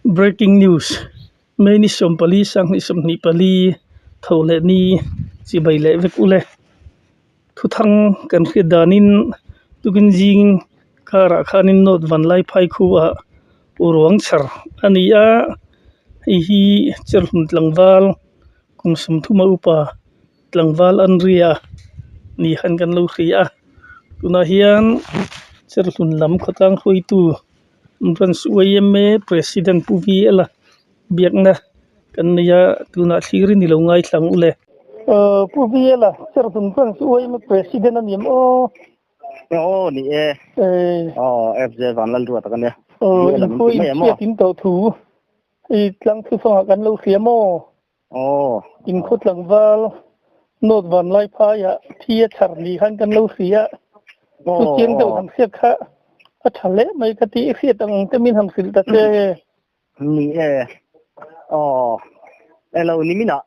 Breaking news, May ni 14 2024 tho leh ni chibai leh vek ule. Thuthang kan hriat danin tukin zing karah khanin North Vanlaiphai khuah ruang chhar a ni a, hei hi Cherhlun tlangval kum 30 a upa tlangval an ri a ni han kan lo hria a, tunah hian Cherhlun lam khawtlang hruaitu Branch yma President Pu VL a biakna kan nei a tunah thlir in ilo ngaithla ang u le. Aw Pu VL a Cherhlun Branch yma President a ni em aw? Aw ni e. Aw FJ Vanlalruata tak a nia. Aw inkhua inchhiat in tawh thu i tlang thufangah kan lo hria maw? Aw. Inkhaw tlangval North Vanlaiphaiah thi a chhar ni khan kan lo hria a. Chuchiang deuh han hriat kha a tha hle mai ka ti. I hriat ang ang te min han hrilh ta che. Ni e. Aw. Elo niminah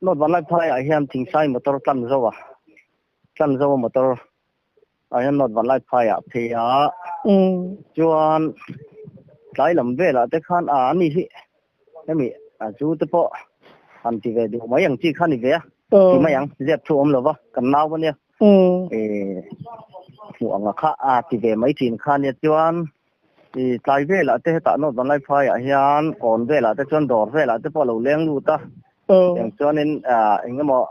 North Vanlaiphaiah hian Thingsai motor tlan zo a, tlan zo a motor ah hian North Vanlaiphaiah phei a. Chuan tlai lam velah te khan a ani hi hemi a zu te pawh han ti ve duh mai ang chi kha ni ve a ti mai ang zep thu awm lova kan nau ania hmuh anga kha a ti ve mai thin kha ania chuan i tlai velah te hetah North Vanlaiphaiah hian kawn velah te chuan dawr velah te pawh a lo leng lut a tiang chuanin eng emaw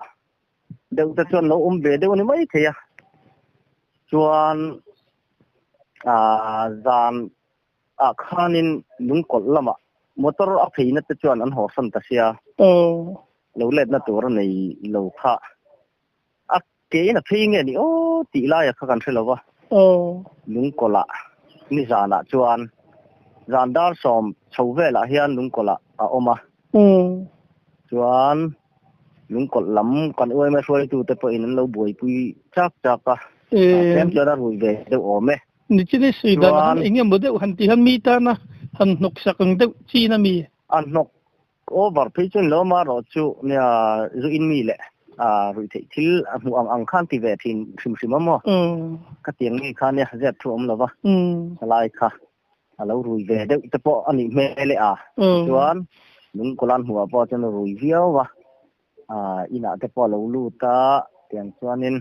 deuh te chuan lo awm ve deuh a ni mai thei a chuan zan ah khanin lungkawlh lamah motor a pheina te chuan an haw san ta sia. Lo letna tur a nei lo kha. A ke in a phei nge ni aw tih laia kha kan hre lo va. Lungkawlh ah nizanah chuan zan dar sawm chho velah hian lungkawlh ah a awm a. Chuan lungkawlh lam kan uaima hruaitute pawhin an lo buaipui chak chak a. Tlem chuan a rui ve deuh awm e. Nichini sui dan han eng emaw deuh han ti han mi tana han hnawk sak ang deuh chin a mi? A hnawk over phei chuan lo ma rawh chu nia zu in mi leh a ruih theih thil a hmuh ang ang khan ti ve thin hrim hrim a maw? Ka tiang mi kha nia zep thu awm lova helai kha a lo rui ve deuh te pawh a nih hmel e a chuan lungkawlan hmuh ah pawh chuan a rui viau a inah te pawh a lo lut a tiang chuanin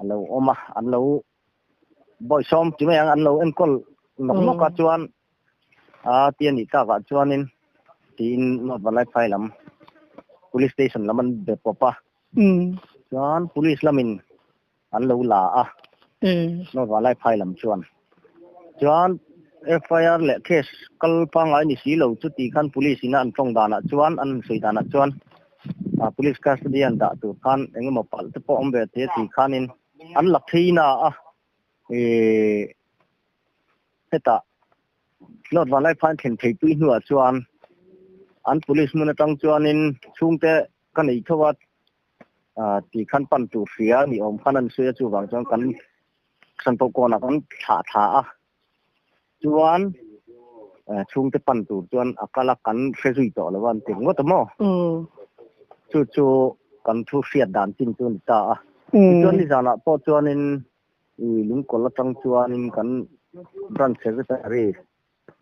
a lo awm a an lo Bawihsawm ti mai ang an lo enkawl nawk nawk a chuan a ti a nih tak ah chuanin tiin North Vanlaiphai lam Police Station lam an be pawp a chuan Police lamin an lo la a North Vanlaiphai lam chuan chuan FIR leh case kal pangngai ni si lo chu ti khan Police ina an tawng danah chuan an sawi danah chuan Police custody an dah tur khan engemaw palh te pawh awm ve thei a ti khanin An la phei na a, ih hetah North Vanlaiphai thlen thei pui hnuah chuan an police hmun atang chuanin chhungte ka nei tho a, ah ti khan pan tur hria ni awm khan an sawi a, chuvang chuan kan Sanpawh kawnah kan thlah thla a, chuan chhungte pan tur chuan a kal a, kan hre zui tawh lo a an ti ringawt a maw? Chu chu kan thu hriat dan chin chu a ni ta a. Tichuan nizanah pawh chuanin i lungkawl atang chuanin kan branch secretary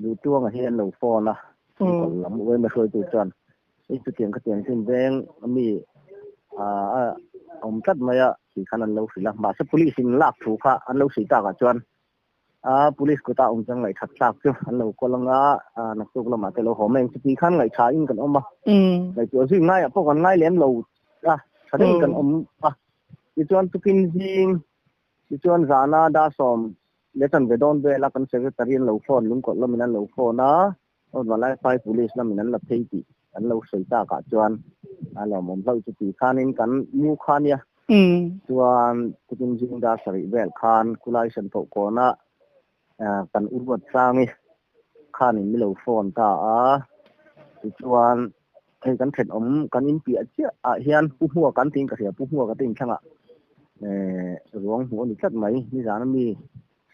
Duhtuanga hi an lo phone a, lungkawl lam uaima hruaitu chuan i chutiang khatiang chin veng ami a awm tlat mai a tih khan an lo hrilh a. Mahse police in lak thu kha an lo sawi takah chuan A police kutah awm chuan ngaihthat thlak chu an lo kawl anga naktuk lamah te lo haw mai ang chu tih khan ngaihtha in kan awm a. Ngaihtuah zui ngaiah pawh kan ngai lem lo a, tha deuhin kan awm a. Tichuan tukin zing tichuan zana dar sawm leh chanve dawn vela kan secretary an lo phone lungkawlh lamin an lo phone a, Aw Valaifai Police lamin an la phei tih an lo sawi takah chuan a lawmawm hlauh chu tih khanin kan mu kha nia. Chuan tukin zing dar sarih vel khan khulai Senphoh kawna kan u ruat sangi khanin mi lo phone ta a. Tichuan hei kan thenawm kan inpiah chiah ah hian Pu Hmuaka an tiin ka hria, Pu Hmuaka te inthlangah ruang hmuh a ni tlat mai. Nizan ami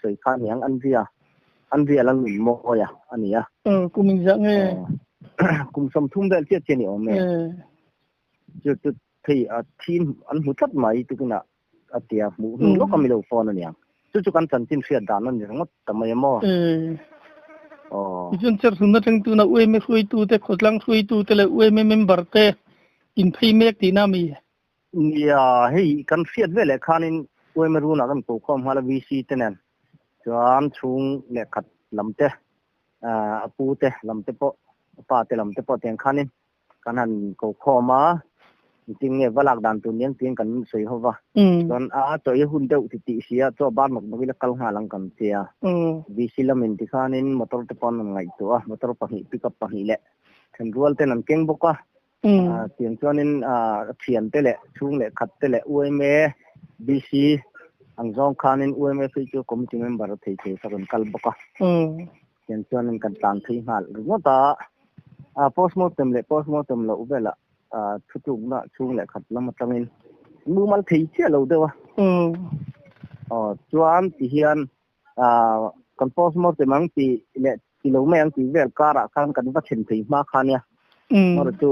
Sawi kha aniang Andria, Andria la nun mawi a a ni a. Kum inziah nge? Kum 30 vel chiah chiah a ni awm e. Chu chu thei a thi an hmu tlat mai tukinah a tia hmuh hnu lawk a mi lo phone aniang. Chu chu kan chanchin hriat dan a ni ringawt ta mai a maw? Tichuan Cherhlun atang tuna UMA hruaitute, khawtlang hruaitute leh UMA member te inphei mek tihna a mi? Nia, hei kan hriat veleh khanin UMA runah kan kokhawm nghal a VC te nen chuan chhung leh khat lam te, a pu te lam te pawh, a pa te lam te pawh tiang khanin kan han kokhawm a, engtin nge va lak dan tur nen tiin kan sawi ho va. Chuan a chaw i hun deuh ti tih si a, chaw bar nawk nawk ila kal nghal ang kan tia. VC lamin tikhanin motor te pawh an rawn ngaihtuah a, motor pahnih pickup pahnih leh thenrual ten an keng bawk a. Tiang chuanin thiante leh chhung leh khat te leh UMA, VC ang zawng khanin UMA phei chu committee member thei thei kha rawn kal bawk a. Tiang chuanin kan tlan phei nghal ringawt a, a postmortem leh postmortem loh velah thutlukna chhung leh khat lam atangin mumal thei chiah lo deuh a. Aw chuan tihian kan postmortem ang tih leh ti lo mai ang tih vel karah khan kan va thlen phei hma kha nia. Amaherawhchu chu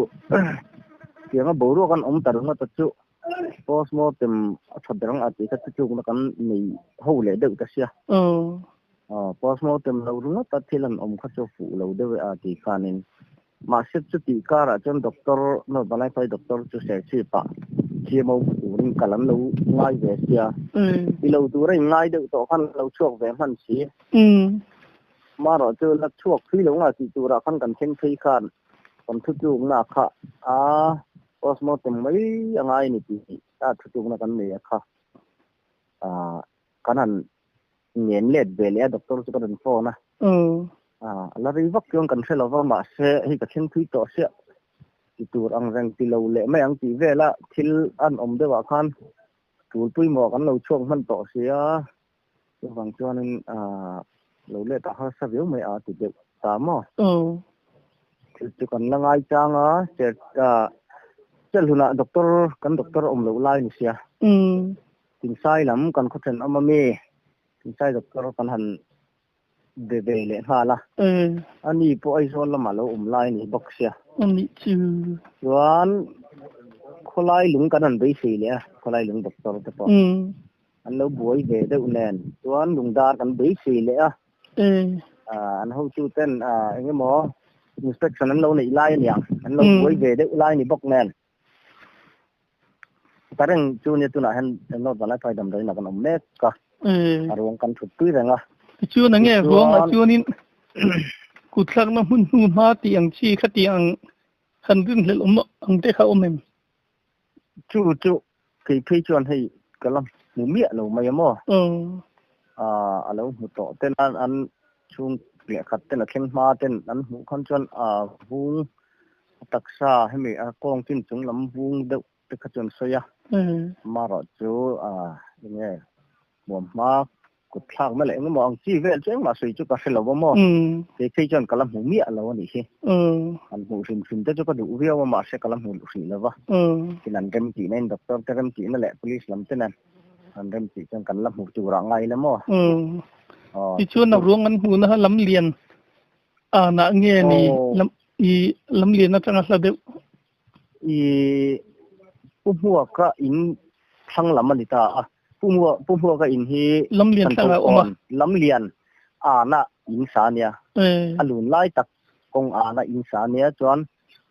tianga boruak an awm ta ringawt a chu postmortem a tha ber ang a tih kha thutlukna kan nei ho leh deuh ta sia. Aw postmortem lo ringawt a thil an awm kha chu fuh lo deuh e a tih khanin mahse chutih karah chuan doctor North Vanlaiphai doctor chu Serchhip ah CMO hmu turin kal an lo ngai ve sia. Ti lo tura in ngai deuh tawh khan lo chhuak ve hman si. Marawh chu la chhuak phui lo nga tih turah khan kan thleng phei khan kan thutlukna kha a postmortem mai a ngai a ni tih a thutlukna kan nei a kha kan han ngen let ve leh a doctor chu ka rawn phone a a la rei vak chuan kan hre lo va mahse hei ka thleng phui tawh siah ti tur ang reng ti lo leh mai ang tih vela thil an awm deuhah khan tul pawimawh kan lo chhuak hman tawh sia. Chuvang chuanin lo let a harsa viau mai a ti deuh ta maw? Thil chu kan la ngai chang a, Chelhlunah doctor kan doctor awm loh lai ni sia. Tingsai lam kan khaw then awm ami Tingsai doctor kan han be ve leh nghal a. Ani pawh Aizawl lamah lo awm lai ni bawk sia. Ani chu. Chuan khawlai lung kan han beisei leh a, khawlai lung doctor te pawh. An lo buai ve deuh nen chuan lungdar kan beisei leh a. An hotu ten eng emaw inspection an lo neih lai a niang, an lo buai ve deuh lai ni bawk nen. Ta reng chu nia tunah hian North Vanlaiphai damdawiin ah kan awm mek a, a ruang kan thut pui reng a. Tichuan enge ruangah chuanin kutthlakna hmun hnu hma tih ang chi kha tih ang han rinhlelh awm ang te kha awm em? Chu chu kei phei chuan hei ka la hmu miah lo mai a maw? A lo hmu tawh ten a an chhung leh khat ten a thleng hma ten an hmuh khan chuan a vung a taksa hemi a kawng chin chung lam vung deuh te kha chuan sawi a. Amaherawh chu enge hmuam hma Kut thlak na leh engemaw ang chi vel chu engmah sawi chu ka hre lo a maw? Kei phei chuan ka la hmu miah lo a nih hi. Han hmuh hrim hrim te chu ka duh viau a mahse ka la hmu hrih lo va. Tin an rem tihna in doctor te rem tihna leh police lam te nen an rem tih chuan kan la hmu tur ah ngai la maw? Tichuan a ruang an hmuhna kha lam lian anah nge ni lam i lam lian atanga hla deuh? I Pu Hmuaka in thlang lam a ni ta a. Pu Hmua Pu Hmuaka in hi Lamlian thlang ah awm a. Lamlian ana in sa ania. A lun lai tak kawng ana in sa ania chuan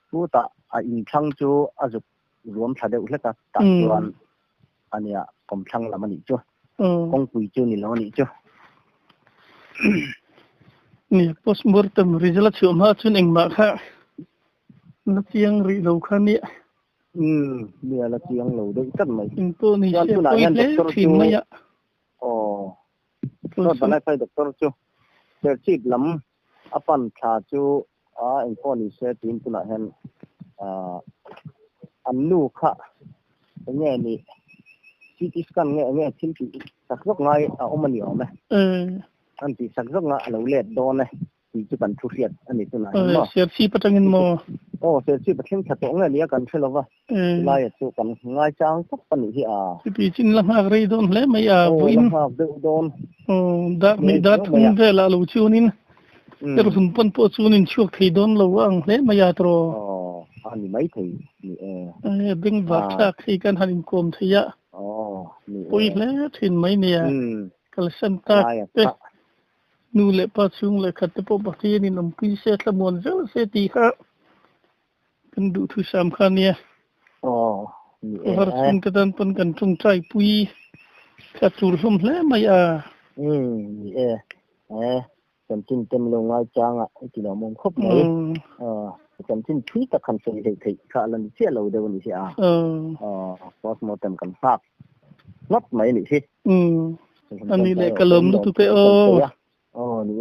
chutah a in thlang chu a zuk ruam thla deuh hlek a tah chuan ania kawm thlang lam a nih chu. Kawngpui chu ni lo a nih chu. Ni postmortem result a chhuah hma chuan engmah kha la chiang rih lo kha nia. Umm nia la chiang lo deuh tlat mai. Eng pawh ni se pawi hle thin mai a. Aw Chuan Vanlaiphai doctor chu Serchhip lam a pan thla chu a eng pawh ni se tiin tunah hian an nu kha eng nge ni CT scan nge eng nge thil tih sak zawk ngai a awm a ni awm e. An tih sak zawk nga a lo let dawn e. Tih chu kan thu hriat a ni tunah hian maw? Serchhip atangin maw? Aw, Serchhip a thleng thla tawh nge nia kan hre lova, chulaiah chu kan ngaichang tawp a nih hi a. Chuti chin la nghak rei dawn hle mai a, vawiin. Aw, la nghak deuh dawn. Aw, dar hnih dar thum velah lo chuanin Serhun pawn pawh chuanin chhuak thei dawn lo a ang hle mai a tawh. Aw, a ni mai thei ni e. E, bengvar thlak hei kan han inkawm thei a. Aw, ni e. Pawi hle thin mai nia, kalsan tak te. Nu leh pa chhung leh khat te pawh Pathianin awmpui se thlamuan zel se tih kha kan duhthusam kha a nia. Aw ni e. Khawhar chhungte tan pawn kan tawngtai pui kha tur hlawm hle mai a. Umm ni e. E chanchin te milo ngai chang a i ti lawmawm khawp mai. Aw chanchin thui tak han sawi hleih theih kha a la ni chiah lo deuh a ni hi a. Aw postmortem kan nghak ngawt mai a nih hi. Umm ani leh ka lawm lutuk e aw. Aw ni e.